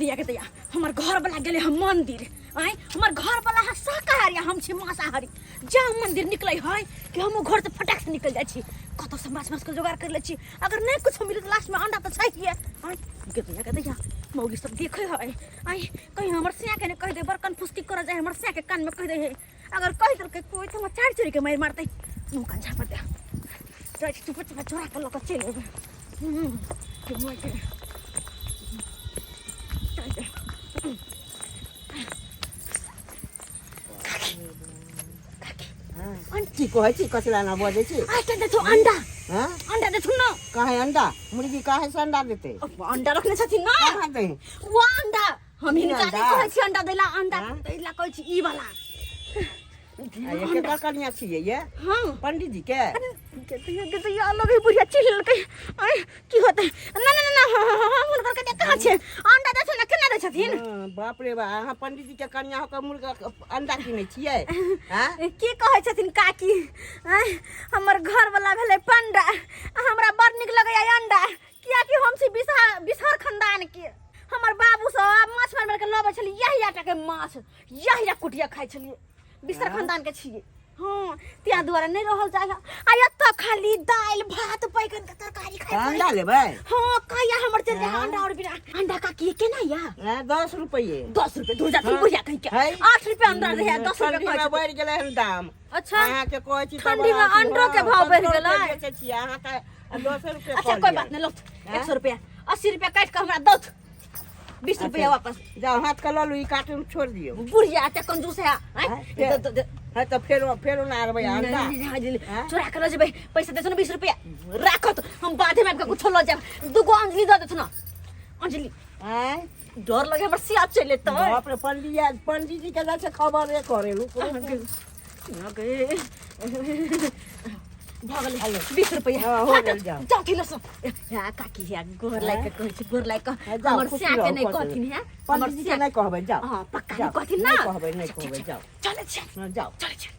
दैया के दैया, हमर घर वाला गेले हम मंदिर। आय, हमर घर वाला है शाकाहारी, हम छी मांसाहारी। जा मंदिर निकले है कि हम घर से फटाक से निकल जाय छी, कतौ से माछ मांस के जोगाड़ कर ले छी। अगर नहीं कुछ मिले तो लास्ट में अंडा तो चाहिए। आय के दैया के दैया, मौगी सब देखे है। आय, कहीं हमर सिया के ने कह दे, बड़ कन्फ्यूज कर जाए, हमर सिया के कान में कह दे है। अगर कह देलकै कोई तो हमरा चार चोरी के मार मारतै। मुँह कान झापड़ दे, जाइ छी चुप चुप चोरा के लऽ कऽ चलि एबै। के मार के। चल दे। काकी, की कहै छी? कचरा ना बजै छी? आटा देथु अंडा। हाँ? अंडा देथु न। काहे अंडा? मुर्गी काहे से अंडा देते? अब अंडा रखने छथिन ना। कहाँ दे? वो अंडा हम ई हिनका नहि अंडा? कहै छी अंडा दैला, अंडा हाँ? दैला कहै छी ई वाला। आ ये केकर कनिया छियै ये? हाँ। पंडित जी के? के तो ये अलग ही बुढ़िया चिल्ह लेलकै। आय, की होतै? ना ना ना ना, हाँ, हाँ, हाँ, हुनकर कनिया कहाँ छै? अंडा दै छै ने, केना दै छथिन? हाँ, बाप रे बा, अहाँ पंडित जी के कनिया होकर मुर्गा अंडा किनै छियै? हाँ? की कहै छथिन काकी? आँय, हमर घर वाला भेलै पंडा, आ हमरा बड़ नीक लगैया अंडा, कियाकि हम छी बिसहर, बिसहर खानदान के। हमर बाबू सब माछ मारि मारि के लबै छलै, यही आटा के माछ यही कुटिया खाइ छलियै। बिसहर खानदान के छियै। हाँ, त्या दुआरे नहि रहल जाय। आ एतऽ खाली दालि भात बैगन के तरकारी खाइ। अंडा लेबै? हाँ, कहिया हमर चलि जाय अंडा और बिना अंडा। काकी, केना या? हाँ, 10 रुपये। 10 रुपये? दूर जाथिन। हाँ। बुढ़िया कहीं के। है। 8 रुपये अंडा रहे, 10 रुपये ठंडी कहै में छथिन। बढ़ि गेलै हन दाम। अच्छा। अहाँके कहै छी तऽ ठंडी में बड़ा अथी, अंडो के हाँ, भाव बढ़ि 15 रुपये गेलै। बेचै छियै अहाँके 10 रुपये। अच्छा, कोई बात नहीं, लौथ। हाँ? 100 रुपया, 80 रुपया काटि कऽ हमरा दौथ, 20 रुपया वापस। जाओ, हाथ के लऽ लू, ई कार्टून छोड़ दियौ। बुढ़िया एते कंजूस है, आँय? हाँ, दे- दे- है तऽ फेरो फेरो ना आरबै अंडा। नहीं, नहीं, नहीं, नहीं, हाँ? चोरा के लऽ जेबै। पैसा देथुन 20 रुपया, राखत, हम बाधे में आबि कऽ कुछो लऽ जायब। दूगो अंजलि दऽ देथुन अंजलि। आँय? डर लगे, हमर सिया चलि एतै। बाप रे, पंडित पंडित जी के जाइ छै खबर करे, रुक रुक। भऽ गेलै 20 रुपैआ। हाँ, हो गेल, जाओ। जाउ थिन सब। या काकी, या गोर लागि कऽ कहै छी, गोर लागि कऽ। हाँ, जाओ, हमर खुशी सिया के रहू, नहि खुश कहथिन रहू। है हमर पंडित जी के सिया। नहि कहबै, जाओ। हाँ, पक्का जाओ, नहि कहथिन ना? नहि कहबै, नहि अच्छा, कहबै, ठीक, जाओ। चलै छियै। हाँ, जाओ। चलै छियै।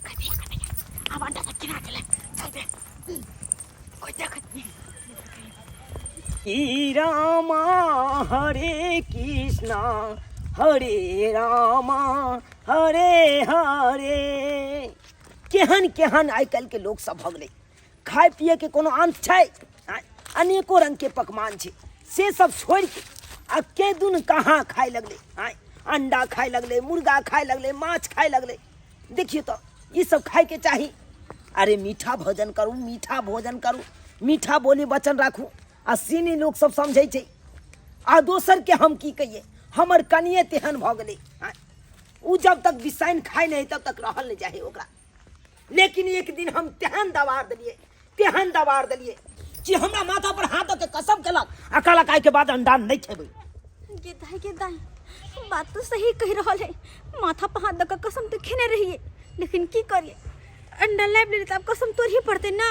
कथी कथी, आब अंडा तऽ किना गेलै, चल बे, कोइ देखत नहि। हरे रामा हरे कृष्णा हरे रामा हरे हरे। केहन केहन आइ काल्हिके लोक सब भऽ गेलै, खाय पियैके कोनो अंत छै? आँय, अनेको रङ्गके पकवान छै, से सब छोड़िके आ के दुन कहाँ खाय लगलै। आँय, अंडा खाय लगलै, मुर्गा खाय लगलै, माछ खाय लगलै। देखियौ तऽ ई सब खायके चाही? अरे, मीठा भोजन करू, मीठा भोजन करू, मीठा बोली वचन राखू। आ सीनी लोक सब समझै छै। आ दोसरके हम की कहियै, हमर कनिए तेहन भऽ गेलै। आँय, उ जब तक बिसाइन खाइ नहि तब तक रहल नहि जाइ ओकरा। लेकिन एक दिन हम तेहन दबार देलियै, तेहन दबार देलियै कि हमरा माथा पर हाथ दऽ के कसम केलक आ कहलक, आइके बाद अंडा नहि खेबै। गे दाई, गे दाई, बात तो सही कह रहल है। माथा पर हाथ दऽ कऽ कसम तऽ खेने रहिए, लेकिन की करिए, अंडा लाबि लेली तऽ आब कसम तोड़ही पड़तै ना।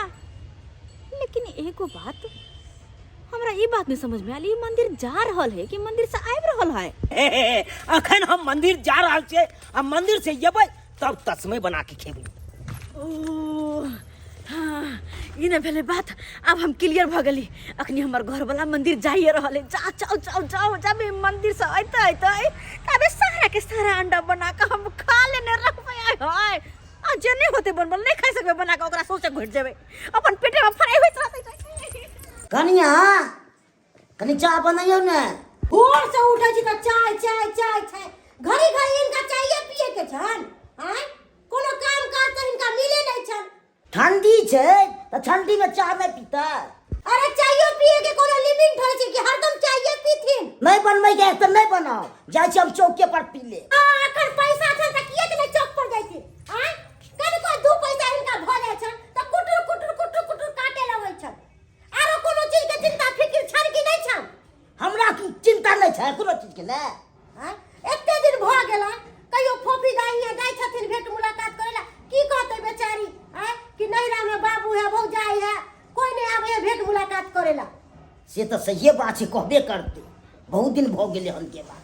लेकिन एगो बात हमरा ई बात नहीं समझ में आयल, ई मंदिर जा रहल है कि मंदिर से आबि रहल है? हे, हे, हे, अखन हम मंदिर जा रहल छियै आ मंदिर से एबै तब तस्मै बना के खेबै। ओ हाँ, ई नहि भेलै बात, आब हम क्लियर भऽ गेली। अखनी हमर घरवला मंदिर जाइए रहल है। जा, जाओ जाओ जाओ। जब ई मंदिर से अयते अयते तबे सारा के सारा अंडा बना के हम खा लेने रहबै। आय हाय, आ जे नहि होते बनबल, नहि खाइ सकबै बना के, ओकरा सोचे घुटि जेबै, अपन पेटे में फ्राई होइत रहतै। कनिया, कनि चाह बनैयौ ने। भोर से उठै छी तऽ चाय चाय चाय चाय, घड़ी घड़ी हिनका चाये पिए के छन। आँय, कोनो काम काज तऽ हिनका मिले नहि छन। ठंडी छै तऽ ठंडी में चाह नहि पीतै? अरे, चायो पिए के कोनो लिमिट होइ छै कि हरदम चाये पीथिन? नहि बनबै के तऽ नहि बनाउ, जाइ छी हम चौके पर पी ले। आ अखन पैसा छन तऽ किएक नहि चौक पर जाइ छी? आँय, कनिको दू पैसा हिनका भऽ जाइ छन तऽ कुटुर कुटुर कुटुर कुटुर काटे लगै छन। आरो कोनो चीज के चिंता फिक्र छन कि नहि छन? हमरा की चिंता नहि छै कोनो चीज के ने। आँय, एते दिन भऽ गेल, कहियो फोफी दाई हियाँ जाइ छथिन भेंट मुलाकात करे ला? की कहतै बेचारी, आँय, कि नैहरा में बाबू है, भौजाई है, कोई नहीं आबै है भेंट मुलाकात करे ला। से तऽ सहिए बात छै, कहबे करतै, बहुत दिन भऽ गेलै हन के बात।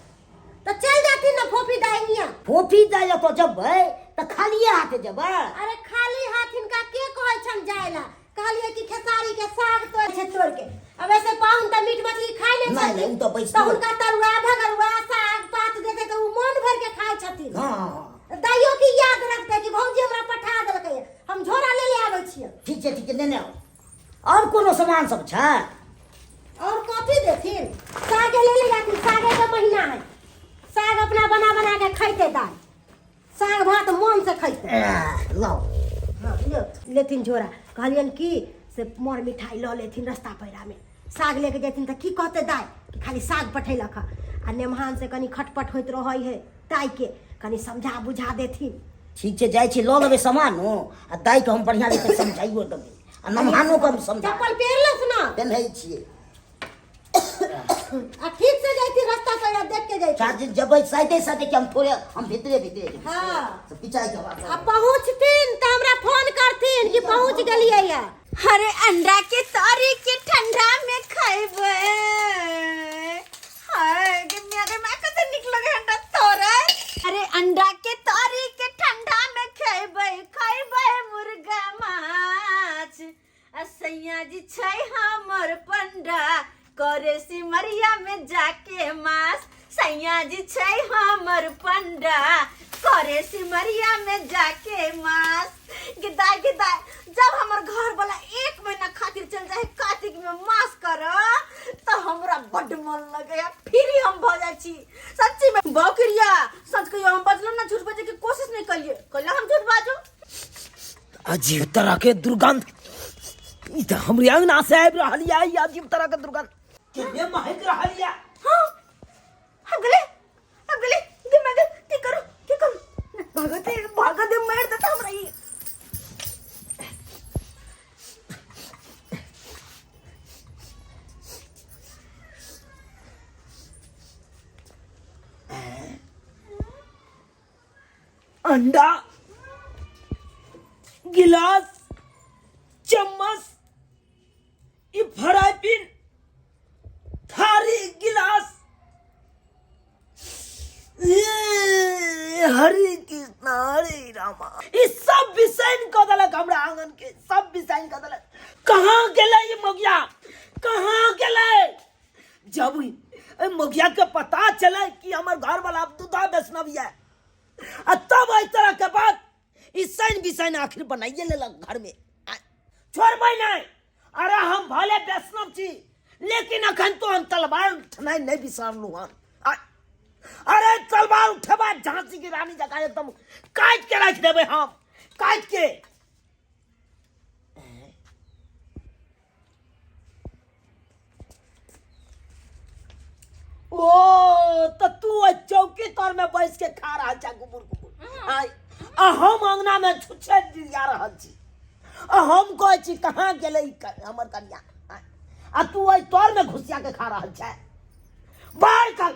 तऽ चलि जाथिन ने फोफी दाई हियाँ। फोफी दाई ओतऽ जेबै तऽ खालिए हाथे जेबै? अरे, खाली हाथ हिनका के कहै छन जाय ला? कहलियै कि खेसारी के साग तोड़ छै तोड़ के अब ऐसे पाहुन तऽ मीट मछली खाय नहि नहि, छथिन नहि, उ तऽ बैसतो। तऽ हुनका तरुआ भगरुआ साग पात देतै तऽ उ मोन भरि के खाय छथिन हँ हँ, हँ दाइयो की याद रखतै कि भौजी हमरा पठा देलकै हम झोरा ले ले आबै छियै ठीक छै ठीक छै लेने आउ आओर कोनो सामान सब छै और कथी देथिन सागे ले ले जाथिन सागे के महीना है साग अपना बना बना के खैते दाइ साग भात मन से खैते लाओ हाँ, लियो, लेथिन झोरा कहलियन कि से मर मिठाई लऽ लेथिन रास्ता पैरामे साग लेके जेथिन तऽ की कहते दाइ कि खाली साग पठेलक हँ आ नेमहान से कनि खटपट होइत रहै है दाइके कनि समझा बुझा देथिन ठीक छै जाइ छी लऽ लेबै सामान हो आ दाइके हम बढ़िआँ जकाँ समझाइयो देबै आ नमहानो के हम समझा चप्पल पहिरलस ना पेन्है छियै आ ठीक से जैती रास्ता पैरा देख के जैती चार्ज जबै साइडे साइडे के हम थोड़े हम भीतरे भीतरे जेबै हाँ। से पिचाई के बात आ पहुँचथिन तऽ हमरा फोन करथिन कि पहुँच गेलियै या अरे अंडा के तरी के ठंडा में खैबे हाय गे मिया गे माय कते नीक लगे अंडा तोरे अरे अंडा के तरी के ठंडा में खैबे खैबे मुर्गा माछ आ सैया जी छै हमर पंडा करे सिमरिया में जाके मास सैया जी छै हमर पंडा करे सिमरिया में जाके मास गिदाय गिदाय जब हमर घर वाला एक महीना खातिर चल जाए कार्तिक में मास कर तो हमरा बड्ड मन लगे फिर हम भ जाइ छी सच्ची में बकरिया सच कहियो हम बजलो ना झूठ बजे के कोशिश नहीं करिए कहियो हम झूठ बाजू अजीब तरह के दुर्गंध ई तऽ हमरे अंगना से आबि रहल यऽ ई अजीब तरह के दुर्गंध केने महक रहल यऽ हाँ हम गेले हम गेले दिमाग की करू की करू भागते भागते मार देता हमरा ई अंडा गिलास चम्मच ई फ्राई पिन थारी गिलास ये हरे कृष्णा हरे रामा ई सब बिसैन कऽ देलक हमरा आंगन के सब बिसैन कऽ देलक कहाँ गेलै ई मगिया कहाँ गेलै जब एहि मगिया के पता चले कि हमर घर वाला दूधा वैष्णव यऽ आ तब एहि तरह के बात ई सैन बिसैन आखिर बनाइए लेलक घर में छोड़बै नहि अरे हम भले वैष्णव छी लेकिन अखन तो हम तलवार उठनाइ नहि बिसरलहुँ हन अरे तलवार उठेबा झांसी की रानी जकाँ एकदम काटि के राखि देबै हम काटि के ओ तऽ तू ओहि चौकी तर में बैस के खा रहल छा गुबुर गुबुर आय आ हम अंगना में छुछे जिया रहल छी आ हम कहै छी कहाँ गेलै ई हमर कनिया आय, आ तू ओहि तर में घुसिया के खा रहल छै बाहर कर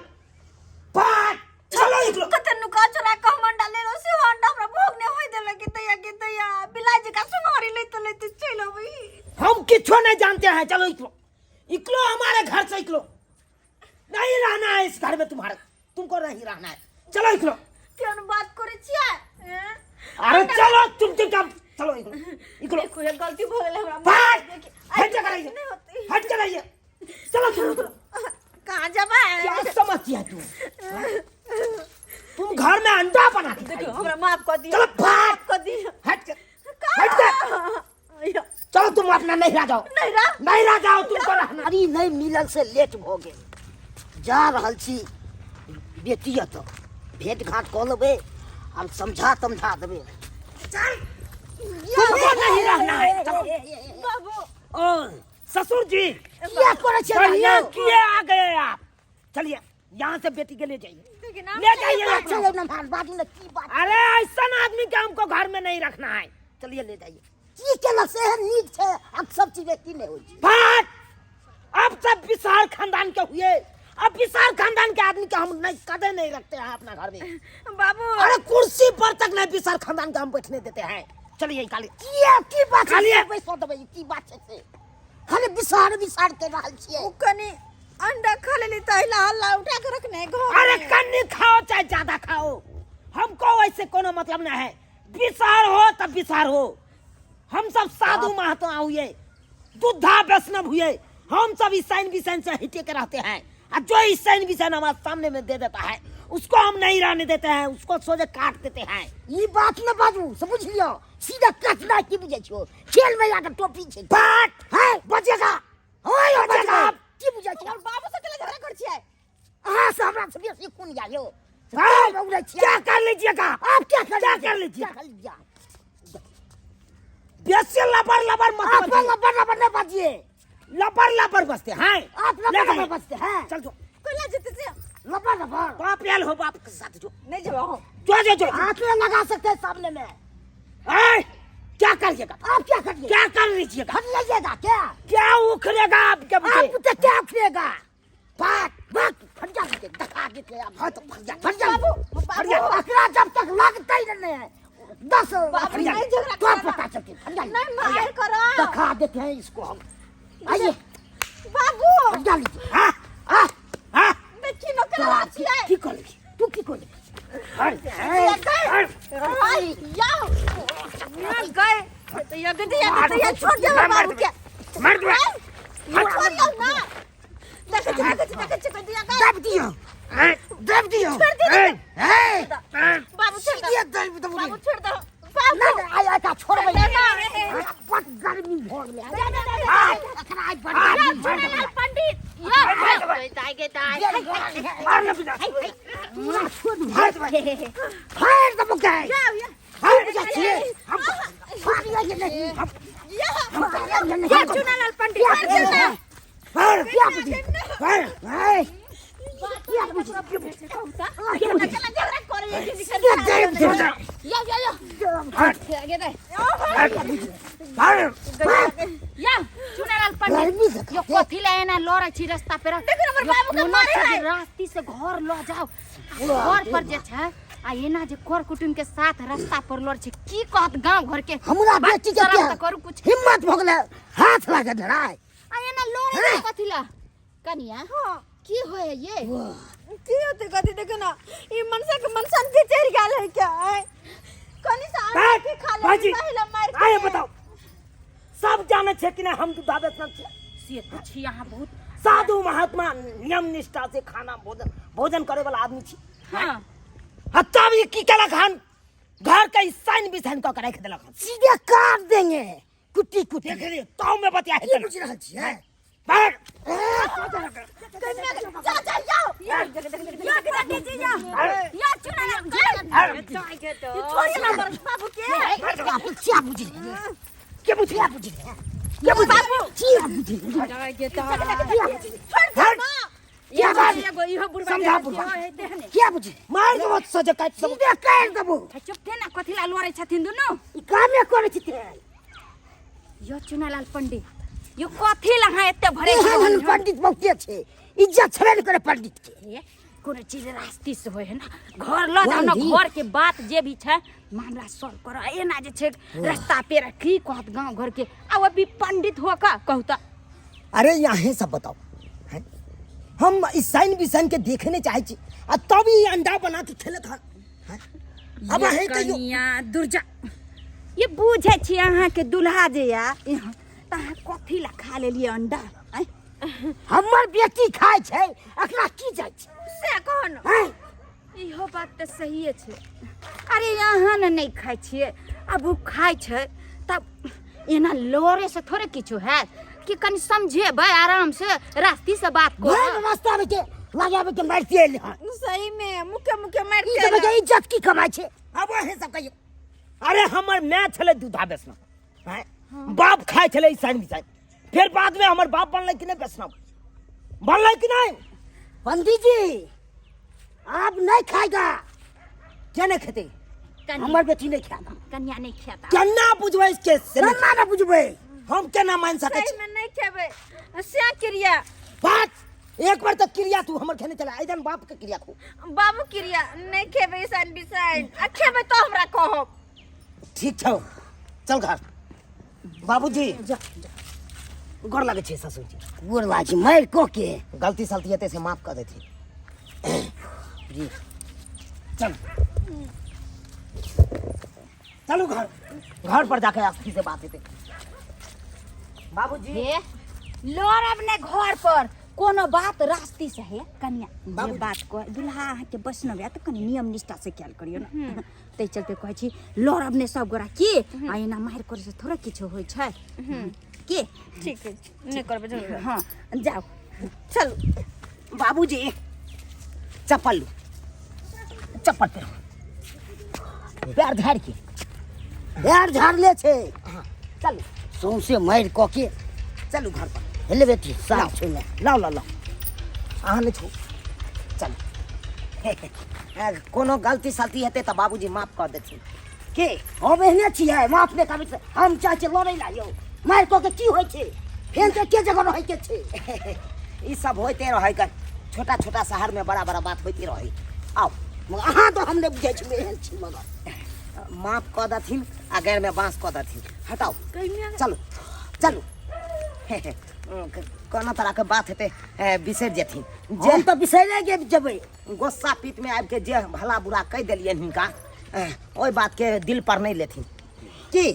बाहर चलो निकलो कते नुका चोरा के हम अंडा लेलो से अंडा हमरा भोग नहीं होय देलक के दैया के दैया बिलाई जी का सुनहरी लेते लेते चल अबी हम किछो नहीं जानते हैं चलो निकलो निकलो हमारे घर से निकलो नहीं रहना है इस घर में तुम्हारे तुमको नहीं रहना है चलो निकलो केहन बात करे छियै हैं? अरे चलो तुम चुपचाप चलो निकलो निकलो देखो ये गलती भ गेल हमरा भाग देखी हट जा रही नहीं होती हट जा रही चलो चलो चलो कहाँ जबै क्या समझती है तू हाँ? तुम घर में अंडा बना के देखियो हमरा माफ कर दियो चलो भाग माफ कर दियो हट जा हट जा चलो तुम अपना नहीं रह जाओ नहीं रह नहीं रह जाओ तुमको रहना गाड़ी नहि मिलल से लेट भऽ गेल जा रहल छी बेटी एतऽ भेंट घाट कऽ लेबै आब समझा तमझा देबै तुमको नहीं रहना है चलो बाबू ओ ससुर जी किया करै छियै बढ़िया यौ? किए आ गए आप चलिए यहाँ से बेटी के ले जाइए देखिए ना ले जाइए ना अपना। चलो ना भान बाजू ने की बात अरे ऐसा आदमी के हमको घर में नहीं रखना है चलिए ले जाइए की केलक से एहन नीक छै आब सब चीज में की नहि होइ छै बात अब सब विशाल खानदान के हुए अब विशाल खानदान के आदमी के हम नहीं कदे नहीं रखते हैं अपना घर में बाबू अरे कुर्सी पर तक नहीं विशाल खानदान के हम बैठने देते हैं चलिए निकालिए किया की बात छै खाली से बैसो देबै की बात छै से खाली बिसार बिसार के रहल छियै उ कनी अंडा खा लेली त हिला हल्ला उठा के रखने घर अरे में। कन्नी खाओ चाहे ज्यादा खाओ हमको वैसे कोनो मतलब ना है विसार हो तब विसार हो हम सब साधु महात्मा हुए, दुद्धा वैष्णव हुए, हम सब ईसाइन बिसाइन से हटे के रहते हैं। और जो ईसाइन बिसाइन हमारे सामने में दे देता है उसको हम नहीं रहने देते हैं, उसको सोझे काट देते हैं। ई बात न बाजू, समझ लियो, सीधा कचरा की बुझे छो, खेल में जाकर टोपी छे बाट है बचेगा, ओए बचेगा। की बुझे छो? हमर बाबू से केला झगड़ा कर छियै? अहाँ से हमरा से बेसी कोन या यो? हाँ, उड़ै छियै। क्या कर लीजिएगा आप क्या कर क्या लीजिएगा? कर लीजिएगा? क्या कर लीजिएगा? बेसी लबर लबर मत आप बजिए। लबर लबर नहीं बजिए। लबर लबर बसते हैं। आप लबर ले लबर गए। बसते हैं। चल जो। कोला जेते से लबर लबर। बाप आयल हो, बाप के साथ जो। नहीं जेबो हम। जो जो जो। हाथ में लगा सकते हैं सामने में। ए, क्या करिएगा? आप क्या करिएगा? क्या कर लीजिएगा? हम लीजिएगा क्या? क्या उखड़ेगा आपके मुझे? आप तो क्या उखड़ेगा? बात बात फट जा मुझे, दिखा देते हैं आप। हाँ तो फट जा, फट जा। बाबू, फट जा। अकरा जब तक लगता ही नहीं है 10 बाबू, फट जा। नहीं झगड़ा तो करना। पता चलती, फट जा। नहीं मार करो। दिखा देते हैं इसको हम। आइए। बाबू। फट जा लीजिए। हाँ, हाँ, हाँ। देखी न केला छियै। की कर लीजिए? तू की कर लीजिए? हट, हट। हाय, या। ना गए। तो या गदे या गदे या छोड़ दे बाबू के। मार दो। ये छोड़ दो ना। देखै छी, देखै छी, देखै छी, गदे या गए। दब दियो। दब दियो। छोड़ दे। ए, बाबू छोड़ दो। सीधे दब दो। बाबू छोड़ दो। बाबू। ना, ना, आय, आय, का छोड़बै। ना, ना। बड़ गर्मी भऽ गेलै। जा, जा, जा, जा। एकरा आइ बड़ या, गर्मी भऽ गेलै। चुनालाल पंडित। या, दाइ गे दाइ। मार ना बिना। पूरा छोड़ दू। फाड़ दबो के। या, या। फाड़ जा छियै। हम फाड़ लिए नहीं। या। हम नहीं। या, चुनालाल पंडित। मार दे ना। मार, क्या बुझी? मार। ए, क्या बुझी? केना झगड़ा करे ये सीधे दब दो। या, या, या। हट, आगे दे। हट, मार। या चुनालाल पंडित, गर्मी से यो कथी ला एना लड़ै छी रस्ता पे? देखो हमर बाबू के कोनो मारे छै है। रास्ती से घर ल जाओ, घर पर जे छै आ एना जे कर कुटुम के साथ रास्ता पर लड़ छै, की कहत गांव घर के? हमरा बेटी के शरम क्या तऽ करू कुछ। हिम्मत भऽ गेलै हाथ लागे धराय। आ एना लड़ै छै कथी ला? कनिया, की होय है ये? की होते कथी? देखो ना, ई मनसा के मनसन के चढ़ गेल है क्या? कनी सा अंडा की खा ले भाजी, पहले मार के। आए बताओ, सब जाने छे कि ना हम दूधा वैष्णव छे? से तऽ छी अहाँ बहुत साधु महात्मा, नियम निष्ठा से खाना भोजन भोजन करे वाला आदमी छी। हाँ। आ तब ई की केलक हन? घर के साइन बिसाइन कऽ के राखि देलक हन। सीधे काट देंगे कुट्टी कुट्टी। देख लियौ, ताऊ में बतिया की हेतै बुझि रहल छियै? भाग। जा जा जाओ या या पंडित जी या या चुनालाल ये छोड़िए ना हमर बाबू के। आप क्या बुझि रहे? के बुझी? क्या बुझि रहे? के बुझी? क्या बुझि रहे? छोड़ दो ना। क्या बात? एगो इहो बुढ़बा समझा के बुढ़बा। होय तेहने। क्या बुझि? मार देबो सजे काटि सब। सीधे काटि देबो। चुप थे ना, कथी ला लड़ै छथिन दुनू? ई कामे करै छी ते। यो चुनालाल पंडित, यो कथी ला अहाँ एते भरे एहन एहन पंडित बहुते छै, इज्जत छेबे नहि करे पंडित के। हे, कोनो चीज रास्ती से होय है ना, घर ल जाओ ना, वही। घर के बात जे भी छै मामला सॉल्व करो। एना जे छै रास्ता पेरा की कहत गांव घर के? आ वो भी पंडित हो का कहू त। अरे यहाँ सब बताओ हैं? हम ईसाइन बिसाइन के देखे नहीं चाहे छी आ तब ई अंडा बना के खेलत हन हैं? अब ये अहें कहियो। कनिया दुर्जा, ये बुझे छी अहाँ के दुल्हा जे या यहाँ त अहाँ कथी ला खा लेलियै अंडा? आँय? हमर बेटी खाइ छै, एकरा की जाइ छै से कहो न। हैं? इहो बात तऽ सहिए छै। अरे अहाँ ने नहि खाइ छियै, आब ओ खाइ छै तब एना लड़े से थोड़े किछु हैत कि कनि समझेबै आराम से, रास्ती से बात भरि करू। रास्ता में के लगाबे के मारिते एलै हन। सही में मुखे मुखे मार ई के सब के इज्जत की कमाइ छै? अब अहें सब कहियो। अरे हमर माय छलै दूधा वैष्णव, हैं? बाप खाइ छलै ईसाइन बिसाइन, फेर बाद में हमर बाप बनलै कि नहि वैष्णव बनलै कि नहि? पंडित जी, आप नहीं खाएगा। के नहि खेतै? हमर बेटी नहीं खाएगा। कन्या नहीं खेता। केना बुझबै के से नहि? केना ने बुझबै? हम केना मान सकै सही छी? में नहीं खेबै से क्रिया। बात एक बार तो क्रिया तू हमर खेने चला एकदम बाप के क्रिया खो। बाबू क्रिया नहीं खेबै ईसान बिसाइन, आ खेबै तो हमरा कहब। ठीक छौ, चल घर। बाबूजी जा, गोर लागै छै ससुर जी। गोर लागै छी, मारि कऽ के। गलती सलती हेतै से माफ कऽ देथिन जी। चल चल। चलू घर घर पर जाके अथी से बात हेतै बाबूजी हे लड़ब ने घर पर कोनो बात रास्ती से हे कनिया जे बात कह दुल्हा अहाँके वैष्णव है तऽ कनि नियम निष्ठा से कयल करियौ ने ताहि चलते कहै छी लड़ब ने सब गोरा की आ एना मारि करै से थोड़े किछो होइ छै की ठीक है नहि करबै जरूर हँ जाउ चलू बाबूजी चप्पल लू चप्पल पहिरू पैर झाड़ि के पैर झाड़ले छै चलू सौंसे मारि कऽ के चलू घर पर हेले बेटी साफ छै ने लाउ लाउ लाउ अहाँ नहि छू चलू कोनो गलती सलती हेतै तऽ बाबूजी माफ कऽ देथिन के हम एहने छियै माफ नहि करबै तऽ हम चाहै छियै लड़ै ला यौ मारि कऽ के की होइ छै फेर तऽ एके जगह रहैके छै ई सब होइते रहै गन छोटा छोटा शहर में बड़ा बड़ा बात होइते रहै आउ मगर अहाँ तऽ हम नहि बुझै छी एहन छी मगर माफ कऽ देथिन आ गैर में बाँस कऽ देथिन हटाउ चलू चलू कोनो तरह के बात हेतै बिसरि जेथिन जे हम तऽ बिसरि गेल जेबै गुस्सा पीत में आबि के जे भला बुरा कहि देलियनि हिनका ओहि बात के दिल पर नहीं लेथिन की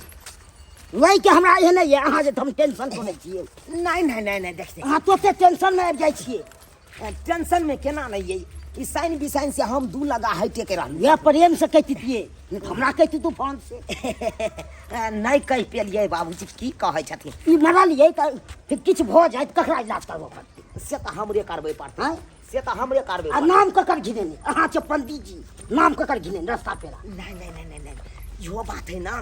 नहि के हमरा एहन नहि यऽ अहाँ जे हम टेंशन करै छियै नहीं नहीं नहीं नहीं देखते अहाँ तोते टेंशन मे आबि जाइ छियै टेंशन में केना नहीं ये ई साइन बिसाइन से हम दू लगा हटे के रहलियै इएह प्रेम से कहितियै नहि तऽ हमरा कहिती तू फोन से नहि कहि पेलियै बाबूजी की कहै छथिन ई मरलियै तऽ फिर किछु भऽ जायत ककरा इलाज करबऽ पड़तै से तऽ हमरे करबै पड़तै आँय? से तऽ हमरे करबै आ नाम ककर घिनेने अहाँ छै पंडित जी नाम ककर घिनेने रस्ता पेरा नहि नहि नहि नहि नहि इहो बात है ना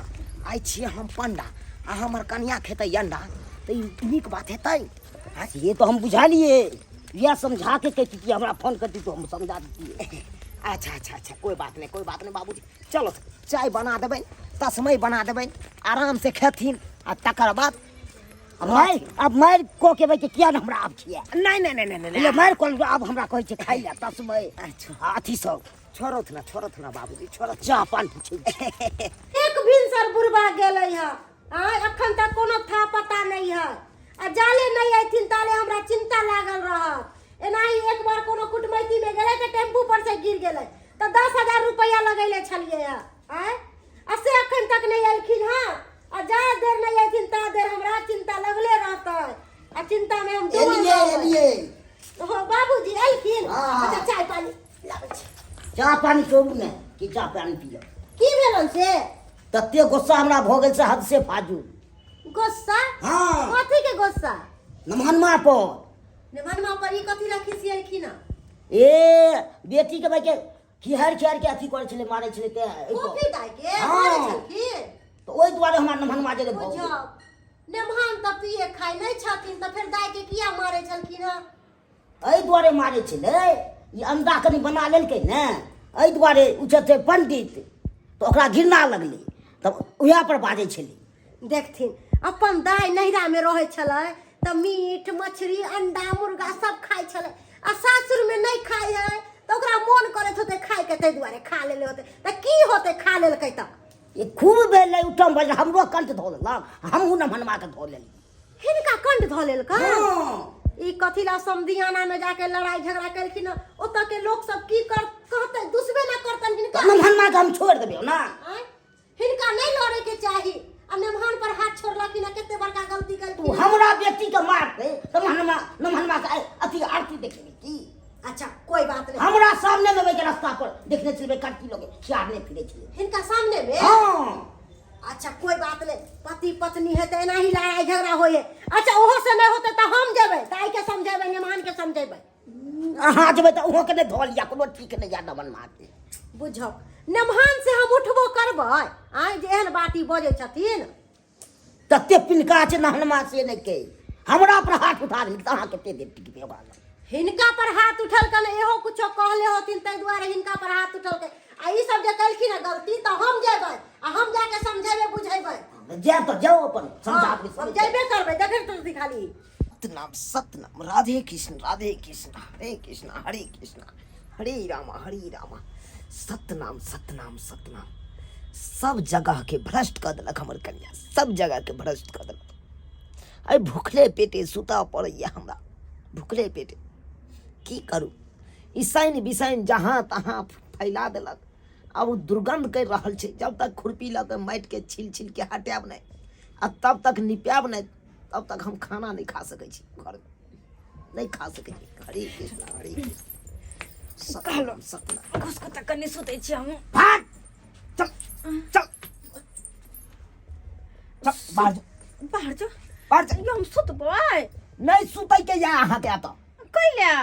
आइ छियै हम पंडा आ हमर कनिया खेतै अंडा तऽ ई नीक बात हेतै से तऽ हम बुझलियै इएह समझा के कहितियै हमरा फोन करती तऽ हम समझा दितियै अच्छा अच्छा अच्छा कोई बात नहीं कोई बात नहीं बाबूजी चलो चाय बना देबै तस्मै बना देबै आराम से खेथिन आ तकर बाद मारि आब मारि कऽ के बैठ किया ने हमरा आब छियै नहीं नहीं नहीं नहीं ले मारि कऽ आब हमरा कहै छै खाइ लए तस्मै अच्छा आ अथी सब छोड़ौथ ना छोड़ौथ ना बाबूजी छोड़ौथ चाह पान पूछै छै। एक भिनसर बुढ़बा गेलै है आय अखन तक कोनो था पता नहीं है आ जाले नहीं अयथिन ताले हमरा चिंता लागल रहत एनाही एक बार कोनो कुटमैती में गेलै तऽ टेम्पू पर से गिर गेलै तऽ 10,000 रुपया लगैले छलियै है आय आ से अखन तक नहीं एलखिन हँ आ जा देर नहीं अयथिन ता देर हमरा चिंता लगले रहतै आ चिंता में हम डूबल एलियै रहबै। एलियै हो बाबूजी एलखिन हाँ। अच्छा चाय पानी लाबै छी चाह पानी छोड़ू ने कि चाह पानी पियब की भेलन से तते गुस्सा हमरा भऽ गेल से हद से फाजू गुस्सा हाँ। कथी के गुस्सा नमहनमा पर निमनमा पर ई कथी ला खिसियलखिन हँ? ए बेटी के भाई के खिहर खिहर के अथी करै छलै मारै छलै ते कॉफी दाइ के हाँ। मारै छलखिन तऽ ओहि दुआरे हमरा नमहनमा जे भऽ गेल बुझब नेमहान तऽ पिए खाइ नहि छथिन तऽ फेर दाइ के किया मारै छलखिन हँ एहि दुआरे मारै छलै ई अंडा कनि बना लेलकै ने एहि दुआरे ओ छथिन पंडित तऽ ओकरा घृणा लगलै तऽ उएह पर बाजै छलै देखथिन अपन दाइ नैहरामे रहै छलै तऽ मीट मछली अंडा मुर्गा सब खाइ छलै आ सासुरमे नहि खाइ है तऽ ओकरा मोन करैत होतै खाइके ताहि दुआरे खा लेले होतै तऽ की होतै खा लेलकै तऽ ई खूब भेलै उत्तम भजन हमरो कंठ धो लेलक हमहूँ नमहनमाके धो लेलियै हिनका कंठ धऽ लेलकै हँ। ई कथी ला समधियाना में जाके लड़ाई झगड़ा केलखिन हँ? ओतऽ के लोक सब की कर कहतै दुसबे ना करतन हिनका तऽ नमहनमाके हम छोड़ि देबै ने आँय? हिनका नहीं लड़े के चाही आ नेमहान पर हाथ छोड़लखिन हँ कते बड़का गलती तू केलखिन हमरा बेटी के मारतै तऽ नमहनमा नमहनमा के अथी आरती देखेबै की अच्छा कोई बात नहीं हमरा सामने में के रास्ता पर देखने छलबै कटकी लगे खियारने फिरे छलै हिनका सामने में हाँ अच्छा कोई बात नहीं पति पत्नी है तो एना ही लड़ाई झगड़ा होए अच्छा ओहो से नहीं होते तो हम जेबै ताई के समझेबै नेमान के समझेबै अहाँ जेबै तऽ ओहो के नहि धऽ लिअ कोनो ठीक नहि यऽ नमन के बुझक नेमहान से हम उठबो करबै आँय जे एहन बात ई बजै छथिन तते पिनका छै नहनमा से नहि के हमरा पर हाथ उठा देलक तऽ अहाँ कते देर टिकबै ओकरा लग? हिनका पर हाथ उठलकन इहो कुछो कहले होथिन ताहि दुआरे हिनका पर हाथ उठलकै आ ई सब जे केलखिन हँ गलती तऽ हम जेबै आ हम जाके समझेबै बुझेबै जायब तऽ जाउ अपन समझाबै हम जेबे करबै देखै तऽ खाली सतनाम सतनाम राधे कृष्ण राधे कृष्ण हरे कृष्ण हरे कृष्ण हरे रामा हरे रामा सतनाम सतनाम सतनाम सब जगह के भ्रष्ट कऽ देलक हमर कन्या सब जगह के भ्रष्ट कऽ देलक आइ भुखले पेटे सुतऽ पड़ैया हमरा भुखले पेटे की करू ई साइन बिसाइन जहाँ तहाँ फैला देलक आब ओ दुर्गन्ध करि रहल छै। जब तक खुरपी लऽ के माटिके छील छीलके हटायब नहि आ तब तक निपायब नहि, तब तक हम खाना नहि खा सकै छी, घरमे नहि खा सकै छी। हरे कृष्ण हरे कृष्ण, सतनाम सतनाम। घुसको तऽ कनि सुतै छी हमहूँ। भाग, चल चल चल, बाहर जो। बाहर जो? बाहर चल। यौ, हम सुतबै। नहि सुतै के या अहाँके एतऽ। कैले?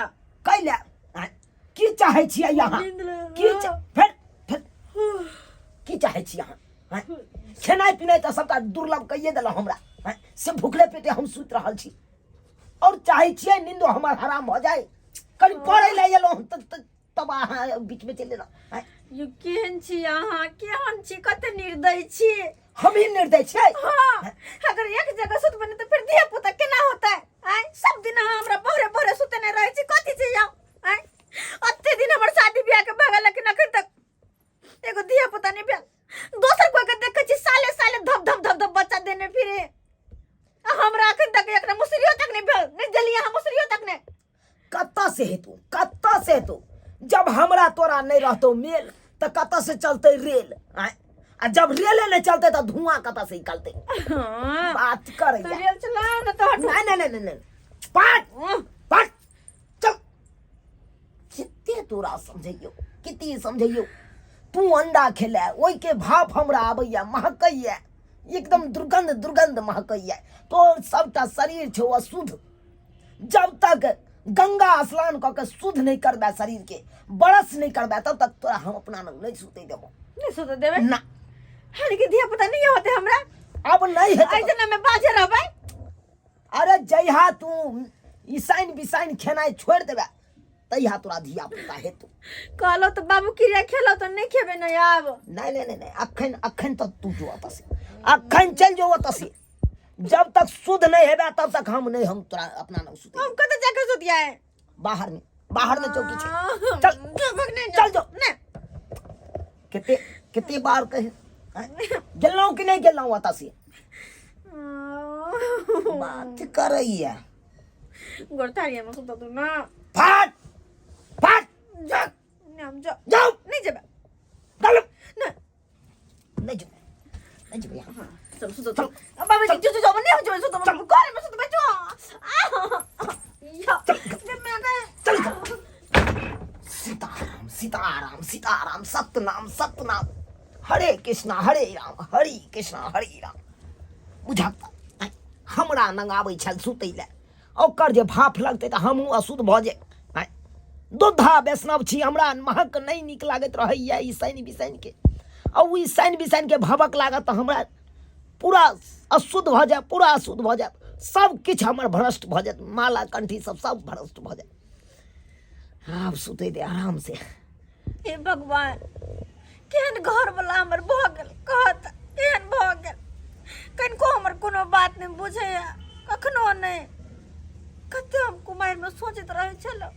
कैले आँय, की चाहै छियै अहाँ? नींद लगल। की फेर फेर की चाहै छी अहाँ? आँय, खेनाइ पिनाइ तऽ सबटा दुर्लभ कहिए देलहुँ हमरा। आँय, से भुखले पेटे हम सुति रहल छी और चाहै छियै नींदो हमर हराम भऽ जाय। कनि पढ़ै लए एलहुँ हम तऽ तब अहाँ बीचमे चलि एलहुँ। आँय, यौ, केहन छी अहाँ? केहन छी? कते निर्दय छी। हम ही निर्दय छियै? हाँ, अगर एक जगह सुतबै ने तऽ फेर धिया पुता केना होतै? आँय, सब दिन अहाँ हमरा बहरे बहरे सुतेने रहै छी। कथी छै यौ? आँय, अते दिन हमर शादी बियाह के भऽ गेल, लेकिन अखन तक एगो धिया पुता नहि भेल। दोसर कोई के देखै छी साले साले धप धप धप धप बच्चा देने फिरे, आ हमरा अखन तक एकरा मुसरियो तक नहि भेल। नहि देलियै अहाँ मुसरियो तक नहि। कतऽ से हेतौ? कतऽ से हेतौ? जब हमरा तोरा नहि रहतौ मेल तऽ कतऽ से चलतै रेल? आँय, आ जब रेले नहि चलतै तऽ धुआं कतऽ से निकलतै? हाँ, बात करैया। तऽ रेल चलाउ ने तऽ हटू। नहि नहि नहि नहि नहि, पाट पाट, चल। कते तोरा समझैयौ, कते समझैयौ? तू अंडा खेले, ओहिके भाप हमरा आबैया, महकैया एकदम दुर्गंध दुर्गंध महकैया। तोर सबटा शरीर छौ अशुद्ध। जब तक गंगा स्नान कऽ के शुद्ध नहि करबै, शरीर के बरस नहि करबै, तब तक तोरा हम अपना लग नहि सुतै देबो। नहि सुतै देबै? ना। हानि के धिया पुता नहीं होते हमरा? अब नहीं हेतै। ऐसे में बाजे रहबै। अरे जहिया तू ईसाइन बिसाइन खेनाइ छोड़ि देबै तहिया तोरा धिया पुता हेतौ। कहलो तऽ बाबू क्रिया खेलो तऽ नहीं खेबै ने आब। नहीं नहीं नहीं नहीं, अखन अखन तऽ तू जो ओतऽ से, अखन चलि जो ओतऽ से। जब तक शुद्ध नहीं हेबे तब तक हम नहीं, हम तोरा अपना नाम सुते। हम कतऽ जाके सुतिया है? बाहर में, बाहर में चौकी छै। चल। नहीं, चल जो। नहीं। कते कते बार कहे गेलहुँ कि नहीं गेलहुँ ओतऽ से? बात करैया। गोरतारिया में सुतऽ तू ना। फाट फाट। जा, नहीं हम जा। जाओ। नहीं जेबै। चल। नहीं। नहीं जेबै, नहीं जेबै यहाँ। चल सुतो, चल। अब बाबा जी, जो जो जो, नहीं हम जेबै सुतो, घर में सुतबै जो। या चल, मैं गए। चल चल। सीताराम सीताराम सीताराम, सतनाम सतनाम, हरे कृष्णा हरे राम हरे कृष्णा हरे राम। बुझत हमरा नंगाबै छल सुतै लए, ओकर जे भाफ लगतै तऽ हमहूँ अशुद्ध भऽ जाय। दूधा वैष्णव छी, हमरा महक नहि नीक लागैत रहैए ई शनि बिसनिके, आ ओ ई शनि बिसनिके भभक लागत तऽ हमरा पूरा अशुद्ध भऽ जायब, पूरा अशुद्ध भऽ जायब, सब किछु हमर भ्रष्ट भऽ जायत, माला कंठी सब सब भ्रष्ट भऽ जायत। आब सुतै दे आराम से। हे भगवान, केहन घर वाला हमर भऽ गेल, कहत केहन भऽ गेल। कनिको हमर कोनो बात नहि बुझैया कखनो नहि। कते हम कुमारिमे सोचैत रहै छलहुँ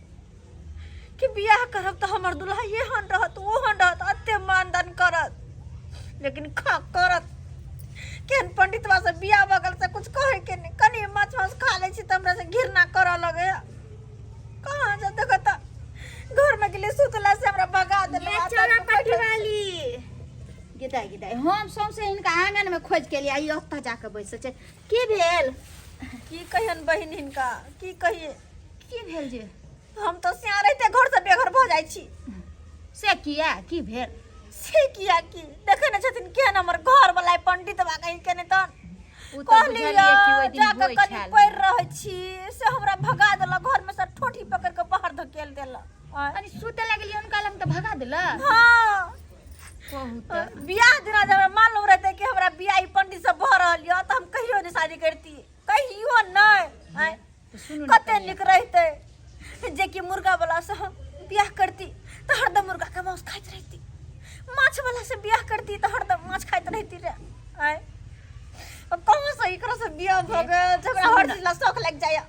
कि बियाह करब तऽ हमर दुल्हा एहन रहत, ओहन रहत, एते मानदान करत, लेकिन खा करत केहन पंडितवा से बियाह भऽ गेल से कुछ कहै के नहि। कनि माछ मांस खा लै छी तऽ हमरा से घृणा करऽ लगैया। कहाँ जा देखो तऽ घर में गेली सुतला से हमरा भगा देलक। ये चोरा पट्टी वाली गिदाई गिदाई, हम सौंसे हिनका आंगन में खोज के लिए आई, ओतऽ जाके बैसल छै। की भेल? की कहियन बहिन हिनका, की कहिए? की भेल जे हम तऽ सिया रहिते घर से बेघर भऽ जाइ छी। से किया, की भेल? से किया की देखै ने छथिन केहन हमर घर वाला पंडित बा कहीं के नहि तहन। ओ तऽ कहलियै बुझलियै कि ओहि दिन जाके होइ कनि छल। पढ़ि रहै छी से हमरा भगा देलक घर में से, ठोठी पकड़ के बाहर धकेल देलक। आँय। कनि सुते लगलियै हुनका लग तऽ भगा देलक? हाँ। कहू तऽ। बियाह दिना जब हमरा मालूम रहते कि हमरा बियाह ई पंडित से भऽ रहल यऽ तऽ हम कहियो नहि शादी करती, कहियो नहि। आँय। तऽ सुनू ने कते कनिया। नीक रहिते जे कि मुर्गा वाला से हम बियाह करती तऽ हरदम मुर्गा के मांस खाइत रहती, माछ वाला से बियाह करती तऽ हरदम माछ खाइत रहती रे। आँय, अब कहाँ से एकरा से बियाह भऽ गेल जे हमरा हर चीज ला शौक लागि जाइए।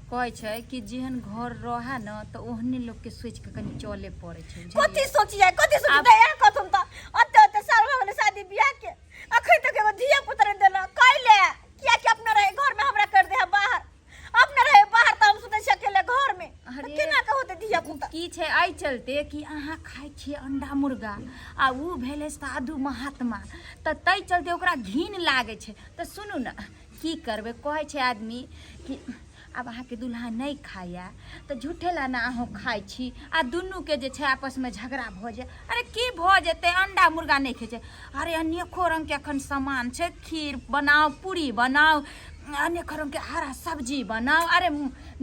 कहै छै कि जेहन घर रहे न तऽ ओहने लोक के सोचि के कनि चले पड़ै छै, बुझलियै? कथी सोचियै, कथी सोचियै? यहाँ कथुन तऽ ओते ओते साल भऽ गेलै शादी बियाह के, अखन तक एगो धिया पुत्र नहि देलक। कैले? कियाकि अपना रहे घर में हमरा कर दे है बाहर, अपना रहे बाहर तऽ हम सुतै छी अकेले घर में, तऽ अरे, केना के होतै धिया ओ पुता? की छै एहि चलते कि अहाँ खाइ छियै अंडा मुर्गा आ ओ भेलै साधु महात्मा, तऽ ताहि चलते ओकरा घिन लागै छै। तऽ सुनू ने, की करबै, कहै छै आदमी कि आब अहाँके दुल्हा नहि खाइए तऽ झूठे ला ने अहूँ खाइ छी, आ दुनूके जे छै आपसमे झगड़ा भऽ जाय। अरे की भऽ जेतै, अंडा मुर्गा नहि खाइ छै। अरे अनेको रङ्गके एखन सामान छै, खीर बनाउ, पूरी बनाउ, अनेको रङ्गके हरा सब्जी बनाउ, अरे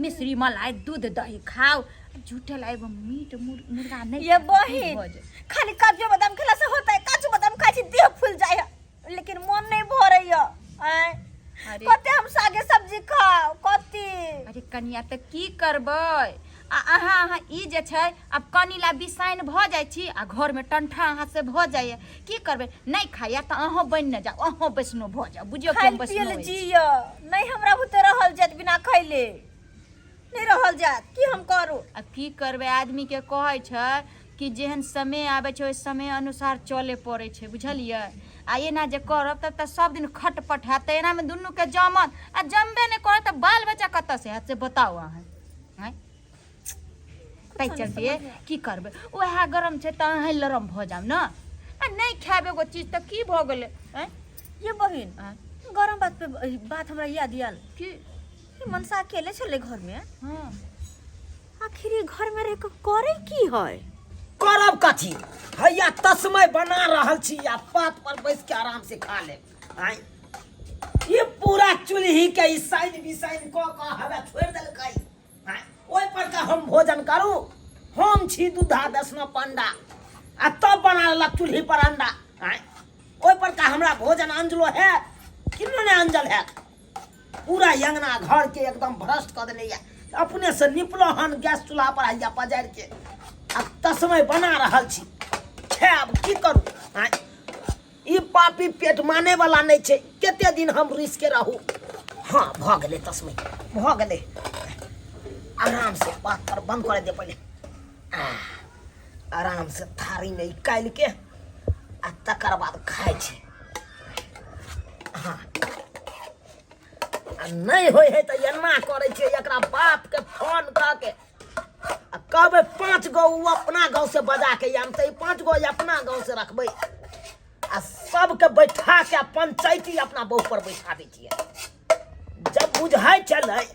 मिश्री मलाई दूध दही खाउ, झूठे ला एगो मीट मुर्गा नहि ये खाइ छै, की बहिन भऽ जेतै? खाली काजू बादाम खेला से होता है, काजू बादाम खाइ छी देह फूल जाय है, लेकिन मन नहीं भरे है। आँय अरे कते हम सागे सब्जी खाओ कते। अरे कनिया तऽ की करबै, आ अहाँ अहाँ ई जे छै आब कनी ला बिसाइन भऽ जाइ छी आ घरमे टंठा अहाँ से भऽ जाइए। की करबै, नहि खाइए तऽ अहूँ बनि ने जाउ, अहूँ वैष्णो भऽ जाउ, बुझियौ कि खाइल हम वैष्णो पियल अछि। जिय नहीं, हमरा बुते रहल जात, बिना खैले नहीं रहल जात, की हम करू? आब की करबै, आदमीके कहै छै कि जेहन समय आबै छै ओहि समय अनुसार चले पड़ै छै, बुझलियै? आ एना जे करब तब तऽ सब दिन खटपट हैत, तऽ एनामे दुनूके जमत, आ जमबे नहि करत तऽ बाल बच्चा कतऽसँ हैत से बताउ अहाँ। आँय, ताहि चलते की करबै, उएह गरम छै तऽ अहीं लरम भऽ जाउ ने, आ नहि खायब एगो चीज तऽ की भऽ गेलै? आँय ये बहिन, आँय? गरम बात पे बात हमरा याद आयल की? कि मनसा अकेले छलै घर में। हाँ। आखिर ई घर में रह के करे की है? करब कथी, हैया तस्मय बना रहल छी आ पात पर बैस के आराम से खा लेब। आँय, ई पूरा चूल्ही के ई साइन बिसाइन कऽ कऽ हवा छोड़ि देलकै। आँय, ओहि पर का हम भोजन करू? हम छी दूधा वैष्णव पंडा आ तब बना लेलक चूल्ही पर अंडा। आँय, ओहि पर का हमरा भोजन अंजलो है किन्नो नहि अंजल है। पूरा अंगना घर के एकदम भ्रष्ट कऽ देने यऽ। अपने से निपलो हन गैस चूल्हा पर हैया पजारि के आ तस्मय बना रहल छी, खायब की करू? आँय, ई पापी पेट माने वाला नहि छै, कते दिन हम रुसि के रहू। हाँ भऽ गेलै तस्मय भऽ गेलै, आराम से बात पर बंद कर दे पहिले, आराम से थारी में निकालि के आ तकर बाद खाइ छी। हाँ आ नहि होइ है तऽ एना करै छियै, एकरा बापके फोन कऽ के आ कहबै 5 गो ओ अपना गाँव से बजा के आनतै, 5 गो अपना गाँव से रखबै आ सबके बैठा के आ पंचायती अपना बहू पर बैठा दै छियै। जब बुझाइ छलै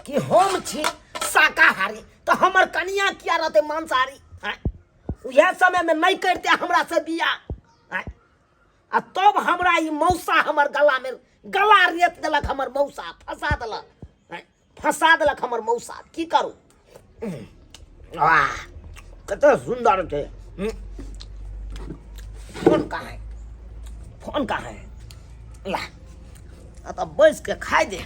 कि हम छी शाकाहारी तऽ हमर कनिया किया रहतै मांसाहारी? आँय, उएह समयमे नहि करिते हमरा से बियाह। आँय, आ तब हमरा ई मौसा हमर गलामे गला रेत देलक, हमर मौसा फंसा देलक, फंसा देलक हमर मौसा। की करू? वाह कते सुन्दर छै। फोन कहाँ है? फोन कहाँ है? ला आ तब बैस के खाइ दे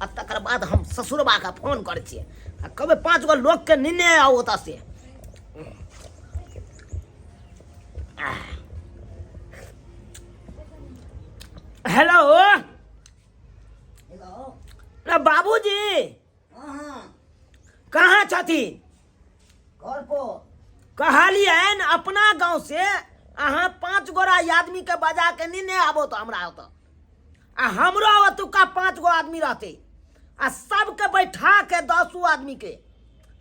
आ तकर बाद हम ससुरबा के फोन करै छियै आ कहबै 5 गो लोकके निने आउ ओतऽ से। हेलो। हेलो। ना बाबूजी। हाँ हाँ। कहाँ छथिन? घर पर। कहलियनि अपना गाँव से अहाँ 5 गोरा आदमी के बजा के नहीं आबो तो हमरा ओतऽ, आ हमरो ओतुका 5 गो आदमी रहते आ सबके बैठा के 10 आदमी के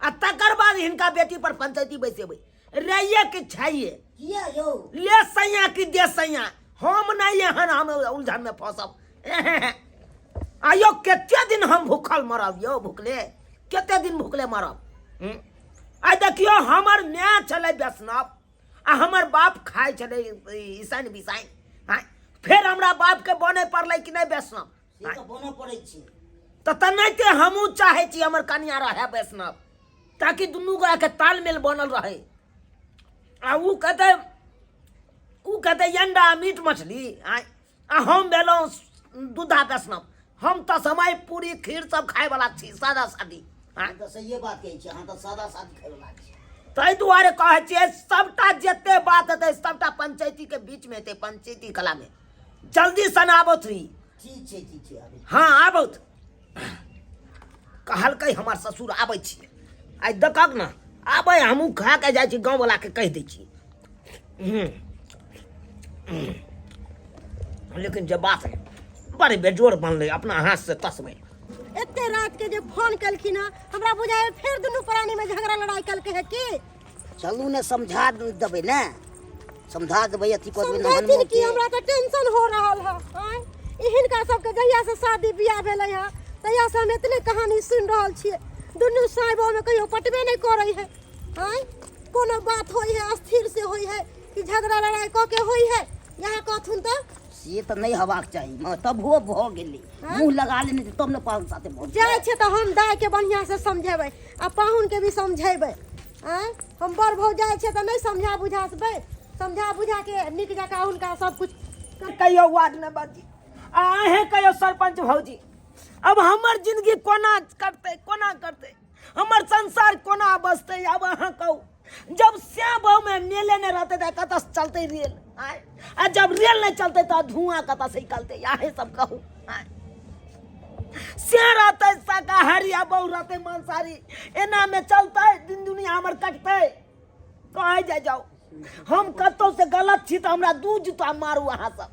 आ तकर बाद हिनका बेटी पर पंचायती बैसेबै। रहिए कि छाइए? किया यौ? ले सैया कि दे सैया, हम नहीं एहन हम उलझन में फंसब। आयो कते दिन हम भूखल मरब यौ, भूखले कते दिन भूखले मरब? आइ देखियौ हमर माय छलै वैष्णव आ हमर बाप खाइ छलै ईसाइन बिसाइन। आँय, फेर हमरा बापके बने पड़लै कि नहि वैष्णव? से तऽ बनऽ पड़ै छै। तऽ तेनाहिते हमहूँ चाहै छी हमर कनिया रहै वैष्णव, ताकि दुनू गोटाके तालमेल बनल रहै। आ उ कहतै, उ कहतै अंडा मीट मछली, आँय, आ हम भेलहुँ दूधा वैष्णव, हम तऽ समय पूरी खीर सब खायवला छी, सादा सादी। आँय? तऽ सहिए बात कहै छी, अहाँ तऽ सादा सादी खायवला छी। ताहि दुआरे कहै छियै सबटा जते बात हेतै सबटा पंचायतीके बीचमे हेतै, पंचायती कलामे। जल्दी सन आबथु ई। ठीक छै, ठीक छै, आबै। हाँ आबथु। कहलकै हमर ससुर आबै छियै, आइ देखक ने आबै, हमहूँ खा के जाइ छी, गाँववलाके कहि दै छी। लेकिन जे बात है बड़े बेजोड़ बनलै अपना हाथ से तसबै। एते रात के जे फोन केलखिन हँ, हमरा बुझाय फेर दुनू प्राणी में झगड़ा लड़ाई कलके है की। चलू ने, समझा देबै ने, समझा देबै, अथी कऽ देबै ने। समझेथिन की, हमरा तऽ टेंशन हो रहल है। आँय, ई हिनका सबके जहिया से शादी बियाह भेलै है तहिया से हम एतने कहानी सुनि रहल छियै। दुनू साय बहू में कहियो पटबे नहि करै है। आँय, कोनो बात होइ है अस्थिर से होइ है कि झगड़ा लड़ाई कऽ के होइ है? यहाँ कहथुन तऽ से तऽ नहि हेबाक चाही, मगर तबो भऽ गेलै। मुँह लगा लेने छै तब ने पाहुन साथे भऽ जाइ छै। तऽ हम दाइके बढ़िआँ से समझेबै आ पाहुनके भी समझेबै। आँय, हम बड़ भौ जाइ छियै तऽ नहि समझा बुझा सकबै? समझा बुझा के नीक जकाँ हुनका सब कुछ कहियो वार्ड मेंबर जी आ अहें कहियो सरपंच भौजी, अब हमर जिंदगी कोना कटतै, कोना करतै, हमर संसार कोना बसतै? अब अहाँ कहू, जब श्याम बहु में मेले नहीं रहते तो कतऽ से चलते रेल? आय, आ जब रेल नहीं चलते तो धुआं कतऽ से निकलते? अहें सब कहू। आय, से रहते शाकाहारी आ बहु रहते मांसाहारी, एना में चलते दिन दुनिया हमर कटते? कहै जाय जाओ, हम कतौ से गलत छी तऽ हमरा दू जूता मारू अहाँ सब।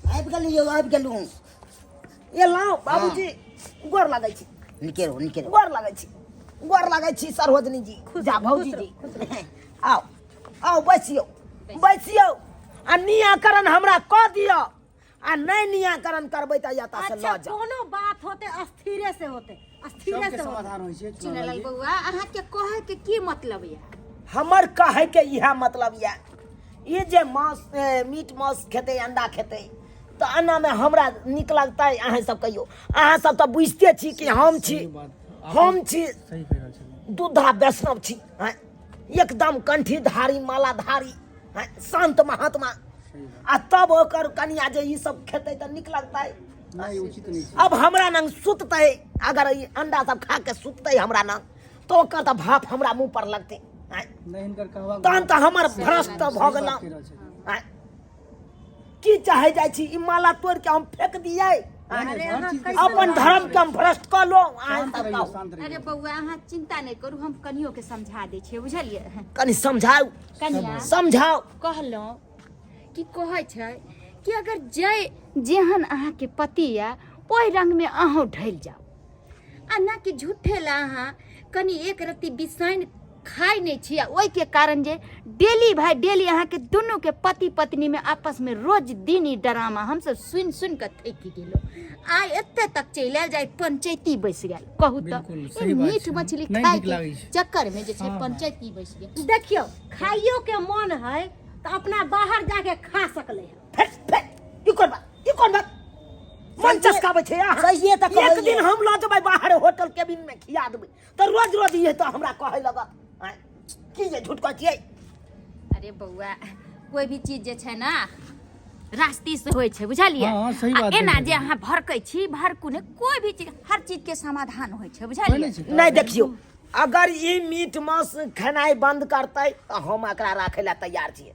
आबि गेलहुँ यौ, आबि गेलहुँ। एलहुँ बाबूजी, गोर लगै छी। नीके रहू, नीके रहू। गोर लगै छी, गोर लगै छी सरोजनी जी। जा भौजी जी, आउ आउ, बैसियौ बैसियौ आ नियाकरण हमरा कऽ दिअ, आ नहि नियाकरण करबै तऽ एतऽ से अच्छा लऽ जाउ। कोनो बात होते अस्थिरे से होते, अस्थिरे सबके से होते। समाधान होइ छै। चुनलाल बौआ, अहाँके कहैके की मतलब यऽ? हमर कहैके इएह मतलब यऽ, ई जे मांस मीट मांस खेतै, अंडा खेतै, तऽ एनामे हमरा नीक लगतै? अहाँ सब कहियौ। अहाँ सब तऽ बुझिते छी कि हम छी सही बात। हम छी सही कहि रहल छलियै, दूधा वैष्णव छी। आँय, एकदम कंठीधारी मालाधारी, आँय, संत महात्मा। सही बात। आ तब ओकर कनिया जे ई सब खेतै तऽ नीक लगतै? नहि, उचित नहि छै। अब हमरा नंग सुततै, अगर ई अंडा सब खा के सुततै हमरा नंग, तऽ ओकर तऽ भाप हमरा मुँह पर लगतै। आँय, नहि, हिनकर कहबाक तहन तऽ हमर भ्रष्ट सही भऽ बात गेलहुँ। कहि रहल छलियै। आँय, की चाहे जाइ छी? ई माला तोड़ि के हम फेंक दियै? नहि, अरे हर अहाँ चीज के कैसे अपन धर्म के हम भ्रष्ट कऽ लो? अहाँ शान्त सब रहियौ, कहू। शान्त अरे रहियौ। बौआ, अहाँ चिंता नहि करू, हम कनियो के समझा दै छियै, बुझलियै? कनि समझाउ। कनिया, समझाउ। कहलहुँ कि कहै छै कि अगर जे जेहन अहाँके पति यऽ ओहि रंगमे अहूँ ढलि जाउ, आ ना कि झूठे ला अहाँ कनि एक रत्ती बिसाइन खाइ नहि छी, आ ओहिके कारण जे डेली भाय डेली अहाँके दुनूके पति पत्नीमे आपसमे रोज दिन ई ड्रामा हमसब सुनि सुनि कऽ थाकि गेलहुँ। आइ एते तक चलि आयल जे आइ पंचैती बैस गेल। कहू तऽ, बिल्कुल, ई सही बात मीट छै। मछली नहि खाइ नीक के लागै छै। चक्करमे जे छै हँ, हँ। पंचैती बैस गेल। देखियौ, खाइयो के मन है तऽ अपना बाहर जाके खा सकले है। फेर फेर ई कोन बात, ई कोन बात? मन चसकाबै छै अहाँ। सहिए तऽ एक कहलियै। दिन हम लऽ जेबै बाहर होटल केबिन में खिया देबै तऽ रोज रोज इहे तऽ हमरा कहै लगत। आँय, की जे झूठ कहै छियै? अरे बौआ, कोई भी चीज जे छै ने रास्ती से होइ छै, बुझलियै? हँ, सही आ बात एना कहै जे छलियै। अहाँ भड़कै छी, भड़कू ने। कोई भी चीज, हर चीज के समाधान होइ छै, होइ बुझलियै? नहि छै। नहि, देखियौ, अगर ई मीट मांस खेनाइ बंद करतै तऽ हम एकरा राखै लए तैयार छियै।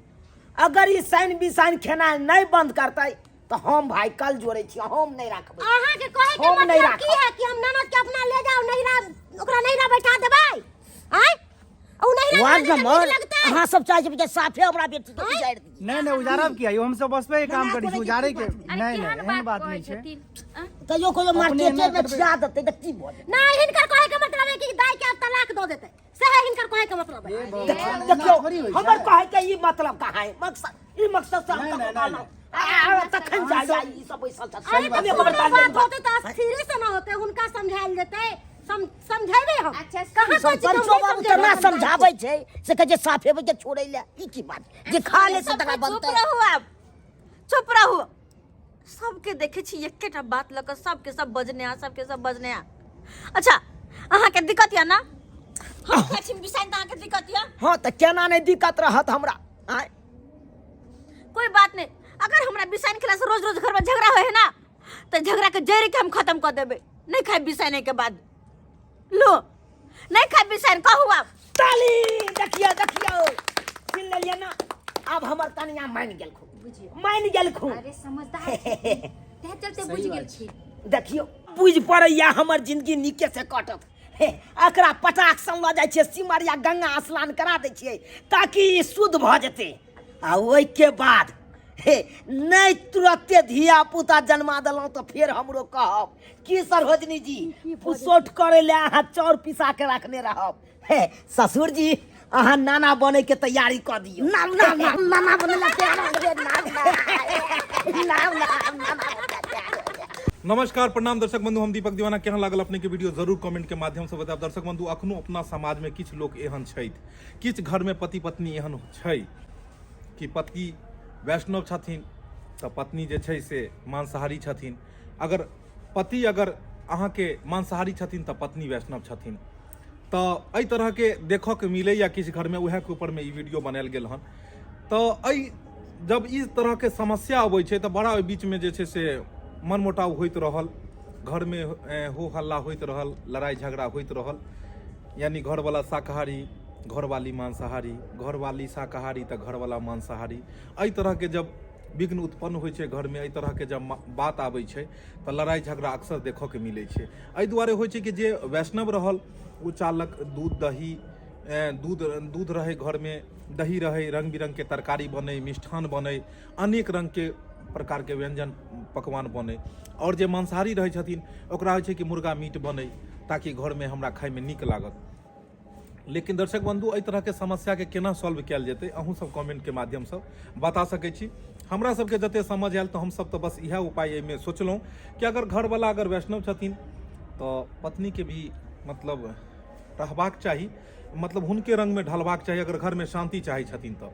अगर ई साइन बिसाइन खेनाइ नहि बंद करतै तऽ हम भाय कल जोड़ै छी, हम नहि राखबै। अहाँ के कहे के हम नहि मतलब की राखब। है कि हम ननद के अपना ले जाओ नैहरा, ओकरा नैहरा बैठा देबै? आँय, उ नैहरा वार्ड में नीक नंबर लगतै? अहाँ सब चाहै छी जे साफे हमरा बेटी के उजाड़ि दियै। नहि नहि, उजारब किया यौ? हमसब बसबे के काम करै छी, उजारै के अरे नहि। नहि, केहन एहन बात कहै नहि छै। छथिन? आँ? कहियो कहियो अपने मार्केटे एना मे करबै। खिया देतै तऽ की भऽ जेतै? नहीं, हिनकर कहे के मतलब है कि दाई के आब तलाक दऽ देतै, से है हिनकर कहे के मतलब है। हे भगवान, देखियौ एना देखियौ, थोड़ी होइ छै। हमर कहै के ई मतलब कहाँ है? मकसद, ई मकसद से हम नहि, ककरो नहि, कहलहुँ नहि। आ, तखन जाय जाय ई सब बैसल छथि। अरे हम तऽ एक बेर कोनो ताली बात देबै। होते तऽ अस्थिरे से ना होते, हुनका समझायल जेतै। समझेबै हम। अच्छा, कहाँ कहै छी कि हम सरपंचो नहि बाबू समझेबै केना अपन दाई के? समझाबै छै से कहै छै साफे के छोड़ै लए। ई की बात जे खा ले से तकरा चुप बनतै? रहू, आब चुप रहू। सबके देखै छी एकेटा बात लऽ कऽ सबके सब बजने आ, सबके सब बजने आ। अच्छा, अहाँके दिक्कत यऽ ना? हम खाइ छी बिसाइन तऽ अहाँके दिक्कत यऽ? हँ, तऽ केना नहि दिक्कत रहत हमरा? आँय, कोई बात नहीं, अगर हमरा बिसाइन खेला से रोज रोज घर में झगड़ा होय है ना, तऽ झगड़ा के जड़ि के हम खत्म कऽ देबै। नहीं खाए बिसाइने के बाद, लो नहीं खाए बिसाइन, कहू आब। ताली! देखियौ देखियौ, सुनि लेलियै ना? आब हमर कनिया मानि गेलखुन, मानि गेलखुन। अरे समझदार छथिन, तें चलते सही बुझि बात गेलखिन। देखियौ, बुझि पड़ैया हमर जिंदगी नीके से कटत। हे, एकरा पटाक सन लऽ जाइ छियै सिमरिया, गंगा स्नान करा दै छियै ताकि ई शुद्ध भऽ जेतै, आ ओहिके बाद हे नहि तुरते धिया पुता जन्मा देलहुँ तऽ फेर हमरो कहब की सरोजनी जी पुसौठ करे ले अहाँ चाउर पिसा के रखने रहब। हे ससुर जी अहाँ नाना बने के तैयारी कऽ दियौ। ना ना ना नाना बने ला तैयार हो गेलियै, ना ना ना ना नाना बने ला तैयार हो गेलियै। नमस्कार प्रणाम दर्शक बंधु, हम दीपक दीवाना। केहन लागल अपने के वीडियो जरूर कमेंट के माध्यम से बतायब। दर्शक बंधु, अखनो अपना समाज में किछु लोक एहन छथि, किछु घर में पति पत्नी एहन छै कि पति वैष्णव छथिन तऽ पत्नी जे छै से मांसाहारी छथिन, अगर पति अगर अहाँके मांसाहारी छथिन तऽ पत्नी वैष्णव छथिन। तऽ एहि तरहके देखऽके मिलैए किछु घरमे, उएहके ऊपरमे ई वीडियो बनायल गेल हन। तऽ एहि जब ई तरहके समस्या अबै छै तऽ बड़ा ओहि बीचमे जे छै से मनमुटाव होइत रहल, घरमे हो हल्ला होइत रहल, लड़ाइ झगड़ा होइत रहल। यानी घरवला शाकाहारी, घरवाली मांसाहारी, घरवाली शाकाहारी तऽ घरवला मांसाहारी, एहि तरहके जब विघ्न उत्पन्न होइ छै घरमे, एहि तरहके जब बात आबै छै तऽ लड़ाइ झगड़ा अक्सर देखऽके मिलै छै। एहि दुआरे होइ छै कि जे वैष्णव रहल ओ चाहलक दूध दही, दूध रहै घरमे, दही रहै, रङ्ग बिरङ्गके तरकारी बनै, मिष्ठान बनै, अनेक रङ्गके प्रकारके व्यञ्जन पकवान बनै। आओर जे मांसाहारी रहै छथिन ओकरा होइ छै कि मुर्गा मीट बनै ताकि घरमे हमरा खाइमे नीक लागत। लेकिन दर्शक बंधु, एहि तरहके समस्याके केना सॉल्व कयल जेतै अहूँ सब कमेंटके माध्यमसँ बता सकै छी। हमरा सबके जते समझ आयल तऽ हमसब तऽ बस इएह उपाय एहिमे सोचलहुँ कि अगर घरवला अगर वैष्णव छथिन तऽ पत्नीके भी मतलब रहबाक चाही, मतलब हुनके रङ्गमे ढलबाक चाही अगर घरमे शान्ति चाहै छथिन तऽ।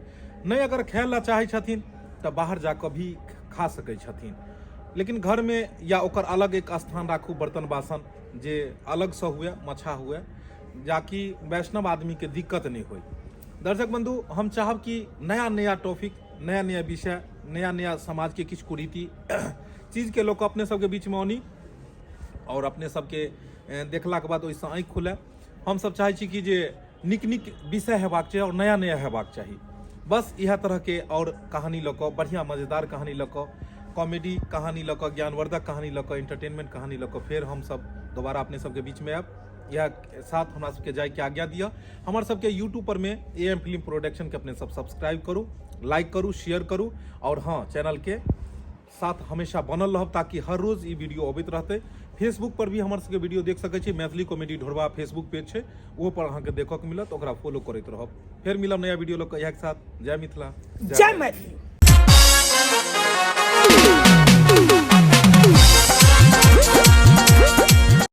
नहि अगर खाय लए चाहै छथिन तऽ बाहर जाकऽ भी खा सकै छथिन, लेकिन घरमे या ओकर अलग एक स्थान राखू, बर्तन बासन जे अलगसँ हुए, मछा हुए, जाकि वैष्णव आदमीके दिक्कत नहि होइ। दर्शक बंधु, हम चाहब कि नया नया टॉपिक, नया नया विषय, नया नया समाजके किछु कुरीति चीजके लोक अपने सबके बीचमे आनी और अपने सबके देखलाके बाद ओहिसँ आँखि खुलै। हमसब चाहै छी कि जे नीक नीक विषय हेबाक चाही और नया नया हेबाक चाही। बस इएह तरहके और कहानी लऽ कऽ, बढ़िआँ मजेदार कहानी लऽ कऽ, कॉमेडी कहानी लऽ कऽ, ज्ञानवर्धक कहानी लऽ कऽ, एंटरटेनमेंट कहानी लऽ कऽ फेर हमसब दोबारा अपने सबके बीचमे आयब। इएह साथ हमरा सबके जाइके आज्ञा दिअ। हमर सबके यूट्यूब पर में ए एम फिल्म प्रोडक्शन के अपने सब सब्सक्राइब करू, लाइक करू, शेयर करू और हाँ चैनल के साथ हमेशा बनल रहब ताकि हर रोज ई वीडियो अबैत रहतै। फेसबुक पर भी हमर सबके वीडियो देख सकै छी, मैथिली कॉमेडी ढोरबा फेसबुक पेज छै, ओहो पर अहाँके देखऽके मिलत, ओकरा फॉलो करैत रहब। फेर मिलब नया वीडियो लऽ कऽ इएह के साथ। जय मिथिला, जय मैथिली।